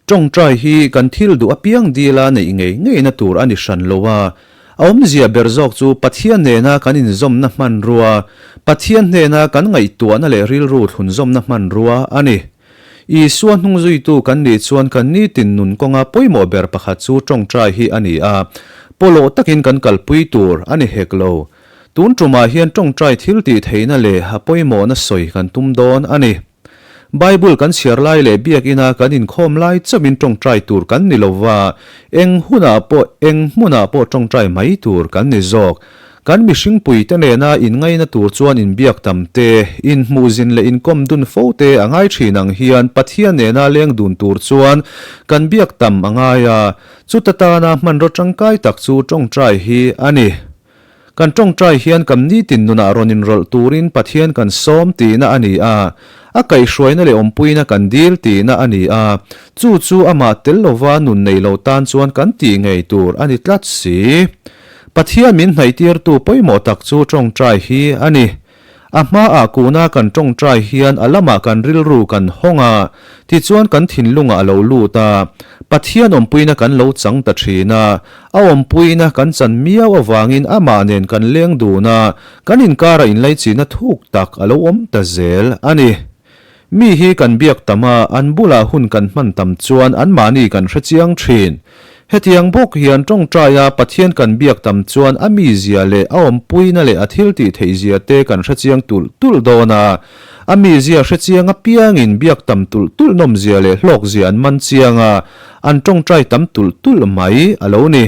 Tawngtai hi kan thil duh apiang dila neih ngei ngeina tur a ni hran lo a, a awmzia ber zawk chu Pathian nena kan inzawmna hmanrua, Pathian hnena kan ngaihtuahna leh rilru thlunzawmna hmanrua a ni. Isua hnungzuitu kan nih chuan kan nitin nun kawnga pawimawh ber pakhat chu tawngtai hi a ni a, pawlawh takin kan kalpui tur a ni hek lo. Tun tumah hian tawngtai thil tih theihna leh a pawimawhna sawi kan tum dawn a ni. Bible kan chhiar lai leh biakina kan inkhawm lai chauhin tawngtai tur kan ni lova, eng hunah pawh eng hmunah pawh tawngtai mai tur kan ni zawk. Kan mihringpui te nena inngaina tur chuan inbiak tam te, inhmuhzin leh inkawm dun fo te a ngai thin ang hian Pathian nena leng dun tur chuan kan biak tam a ngai a, chuta tana hmanraw tangkai tak chu tawngtai hi a ni. Kan tawngtai hian kan nitin nunah rawn inrawlh turin Pathian kan sawm tihna a ni a, a kaihhruaina leh awmpuina kan dil tihna a ni a, chu chu amah tel lova nun nei lo tan chuan kan tih ngei tur a ni tlat si. Pathian min hnaihtirtu pawimawh tak chu tawngtai hi a ni. A hmaah kuhna kan tawngtai hian a lamah kan rilru kan hawng a, tichuan kan thinlungah a lo lut a, Pathian awmpuina kan lo chang ta thin a, a awmpuina kan chan miau avangin amah nen kan leng dun a, kan inkarah inlaichihna thuk tak a lo awm ta zel a ni. Mi hi kan biak tam a, an bulah hun kan hman tam chuan anmahni kan hre chiang thin. Hetiang bawk hian tawngtaia Pathian kan biak tam chuan a mizia leh a awmpuina leh a thil tih theihzia te kan hre chiang tulh tulh dawn a. A mizia hre chiang apiangin biak tam tulh tulh nawmzia leh hlawkzia an man chiang a, an tawngtai tam tulh tulh mai a lo ni.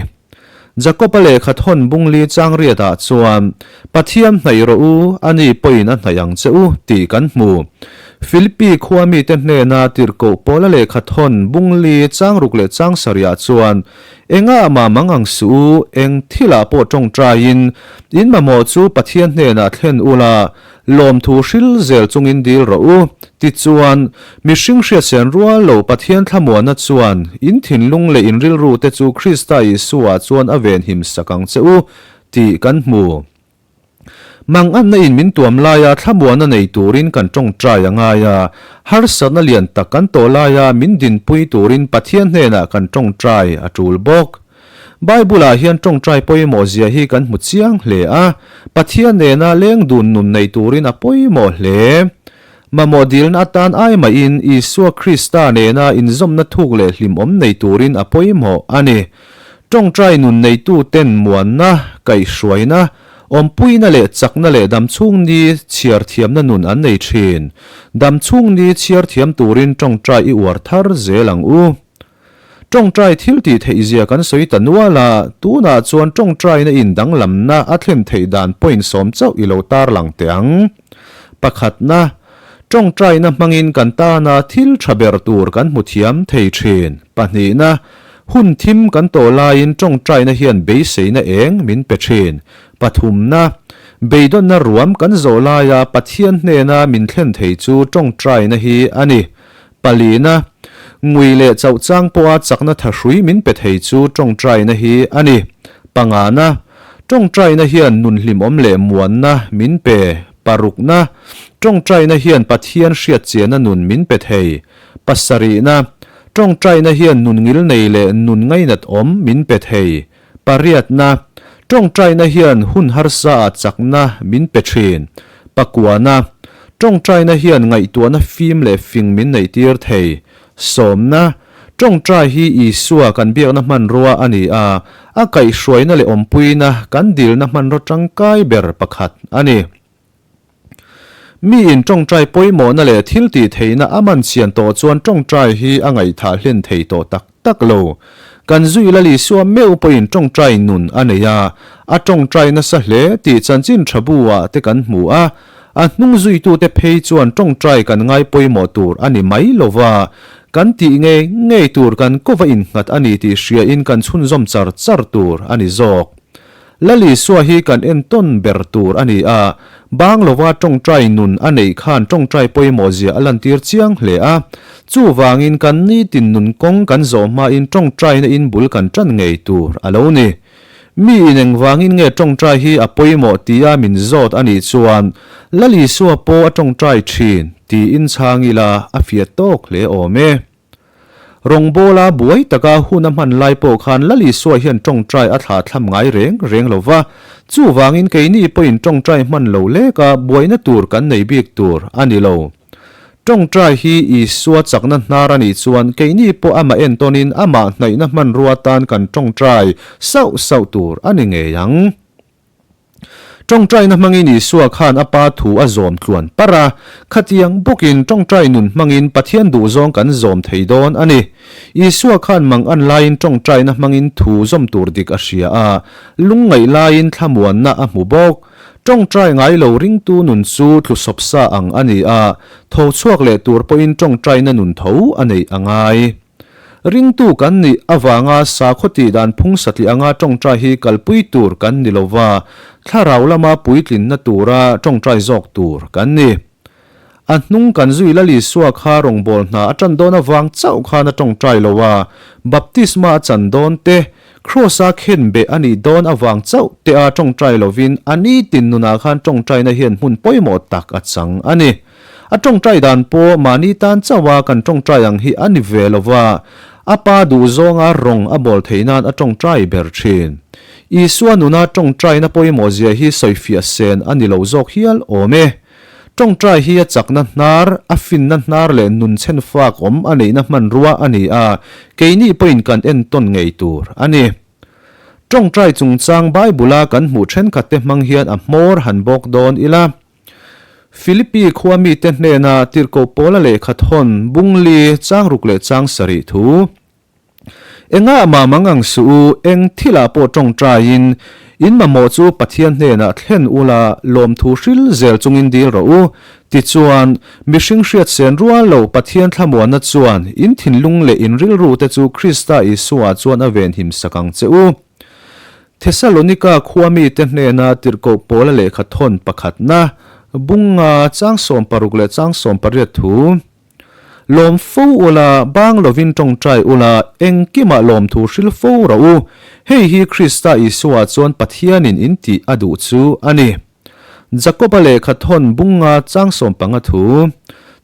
Jakob-a lehkha thawn bungli changriatah chuan, Pathian hnaih rawh u, ani pawhin a hnaih ang che u, tih kan hmu. Philippi khua mite hnena tirhkoh Paula lehkha thawn bungli changruk leh changsarihah chuan, Engah mah mang ang suh u, eng thilah pawh tawngtaiin, in mamawh chu Pathian hnenah thlen ula, Lawmthu hril zel chungin dil rawh u. Tichuan, mihring hriatsen rual lo Pathian thlamuanna chuan in thinlung leh in rilru te chu Krista Isua chuan a venhim sak ang che u, tih kan hmu. Manganna in min tuam laia thlamuanna nei turin kan tawngtai a ngai a, harsatna lian tak kan tawh laia min dinpui turin Pathian hnenah kan tawngtai a tul bawk. Bible-ah hian tawngtai pawimawh zia hi kan hmu chiang hle a, Pathian nena leng dun nun nei turin a pawimawh hle. Mamawh dilna atan ai mahin Isua Krista nena inzawmna thuk leh hlimawm nei turin a pawimawh a ni. Tawngtai nun neituten muanna, kaihhruaina, awmpuina leh chakna leh damchhung ni chhiar thiamna nun an nei thin. Damchhung ni chhiar thiam turin tawngtai i uar thar zel ang u. Tawngtai thil tih theih zia kan sawi ta nual a, tunah chuan tawngtaina in danglamna a thlen theih dan point sawm chauh i lo tarlang teh ang. Pakhatna, tawngtaina hmangin kan tana thil tha ber tur kan hmu thiam thei thin. Pahnihna, hun thim kan tawh laiin tawngtaina hian beiseina eng min pe thin. Pathumna, beidawnna ruam kan zawh laia Pathian hnena min thlen thei chu tawngtaina hi a ni. Palina, ngui leh chauh chang pawha chakna thahrui min pe thei chu tawngtaina hi a ni. Pangana, tawngtaina hian nun hlimawm leh muanna min pe. Parukna, tawngtaina hian Pathian hriatchianna nun min pe thei. Pasarihna, tawngtaina hian nun ngilnei leh nun ngainat awm min pe thei. Pariatna, tawngtaina hian hun harsa ah chakna min pe thin. Pakuana, tawngtaina hian ngaihtuahna fim leh fing min neihtir thei. Sawmna, tawngtai hi Isua kan biakna hmanrua a ni a, a kaihhruaina leh awmpuina kan dilna hmanraw tangkai ber pakhat a ni. Mi in tawngtai pawimawhna leh thil tih theihna a man chian tawh chuan tawngtai hi a ngaihthah hlen thei tawh tak tak lo. Kan zui Lal Isua meuh pawhin tawngtai nun a nei a, a tawngtai nasa hle tih chanchin tha bu ah te kan hmu a, a hnung zuitute phei chuan tawngtai kan ngai pawimawh tur a ni mai lo va, kan tih ngei ngei tur kan kova innghat a ni tih hria in kan chhunzawm char char tur a ni zawk. Lal Isua hi kan entawn ber tur a ni a, bang lova tawngtai nun a neih khan tawngtai pawimawh zia a lantir chiang hle a. Chuvangin kan nitin nun kawng kan zawh hmain tawngtaina in bul kan tan ngei tur a lo ni. Mi in engvangin nge tawngtai hi a pawimawh tia min zawt a nih chuan Lal Isua pawh a tawngtai thin tiin chhang ila a fiah tawk hle awm e. Rawngbawla buai taka hun a hman lai pawh khan Lal Isua hian ṭawngṭai a thlah thlam ngai reng reng lo va, chuvangin keini pawhin ṭawngṭai hman lo leka buaina tur kan nei bik tur a ni lo. Ṭawngṭai hi Isua chakna hnar a nih chuan keini pawh amah entawnin amah hnaihna hmanrua tan kan ṭawngṭai sauh sauh tur a ni ngei ang. Ṭawngṭaina hmangin Isua khan a Pa thu a zawm tluan parh a, khatiang bawkin ṭawngṭai nun hmangin Pathian duhzawng kan zawm thei dawn a ni. Isua khan mang an laiin ṭawngṭaina hmangin thu zawm tur dik a hria a, lungngaih laiin thlamuanna a hmu bawk. Ṭawngṭai ngai lo ringtu nun chu tlusawp sa ang a ni a, tho chhuak leh tur pawhin ṭawngṭaina nun tho a neih a ngai. Ringtu kan nih avanga sakhaw tih dan phung satliah anga ṭawngṭai hi kalpui tur kan ni lova, thlarau lama puitlinna tura ṭawngṭai zawk tur kan ni. A hnung kan zui Lal Isua kha rawngbâwl hna a ṭan dawn avang chauh khan a ṭawngṭai lo a, baptisma a chan dawn te, Kraws-a khenbeh a nih dawn avang chauh te a ṭawngṭai lovin a nitin nunah khan ṭawngṭaina hian hmun pawimawh tak a chang a ni. A ṭawngṭai dan pawh mahni tan chauha kan ṭawngṭai ang hi a ni ve lo va, a pa duhzawnga rawng a bawl theih nan a ṭawngṭai ber ṭhin. Isua nuna ṭawngṭaina pawimawhzia hi sawifiah sen a ni lo zawk hial awm e. Ṭawngṭai hi a chakna hnar, a finna hnar leh nun chhen fak awm a neihna hmanrua a ni a, keini pawhin kan entawn ngei tur a ni. Ṭawngṭai chungchang Bible-a kan hmuh ṭhenkhatte hmang hian a hmawr han bawk dawn ila. Philippi khua mite hnena tirhkoh Paula lehkha thawn bungli changruk leh changsarih thu. Engah mah mang ang suh u, eng thilah pawh tawngtaiin in mamawh chu Pathian hnenah thlen ula lawmthu hril zel chungin dil rawh u. Tichuan, mihring hriat sen rual lo Pathian thlamuanna chuan in thinlung leh in rilru te chu Krista Isua chuan a venhim sak ang che u. Thesalonika khua mite hnena tirhkoh Paula lehkha thawn pakhatna, bunga changsawmparuk leh changsawmpariat thu, Lawm fo ula, bang lovin tawngtai ula, engkimah lawmthu hril fo rawh u. Hei hi Krista Isua chuan Pathianin in tih a duh chu a ni. Jakoba lehkha thawn bunga changsawmpanga thu,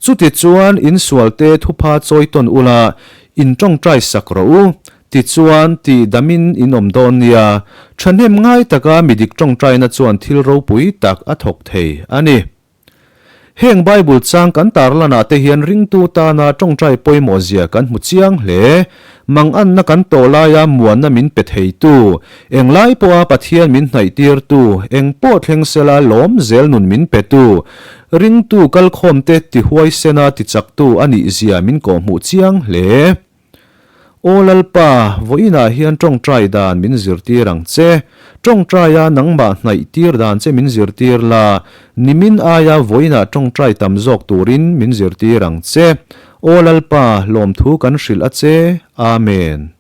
Chutichuan insualte thupha chawi tawn ula, in tawngtai sak rawh u. Tichuan, tih damin in awm dawn nia, thahnem ngai taka mi dik tawngtaina chuan thil ropui tak a thawk thei a ni. Heng Bible chang kan tarlanah te hian ringtu tana tawngtai pawimawh zia kan hmu chiang hle. Manganna kan tawh laia muanna min pe theitu, englai pawha Pathian min hnaihtirtu, eng pawh thleng sela lawm zel nun min petu, ringtu kalkhawmte tihuaisena tichaktu a nih zia min kawhhmuh chiang hle. Aw Lalpa, vawiinah hian tawngtai dan min zirtir ang che. Tawngtaia nangmah hnaihtir dan che min zirtir la, nimin aia vawiinah tawngtai tam zawk turin min zirtir ang che. Aw Lalpa, lawmthu kan hrilh a che. Amen.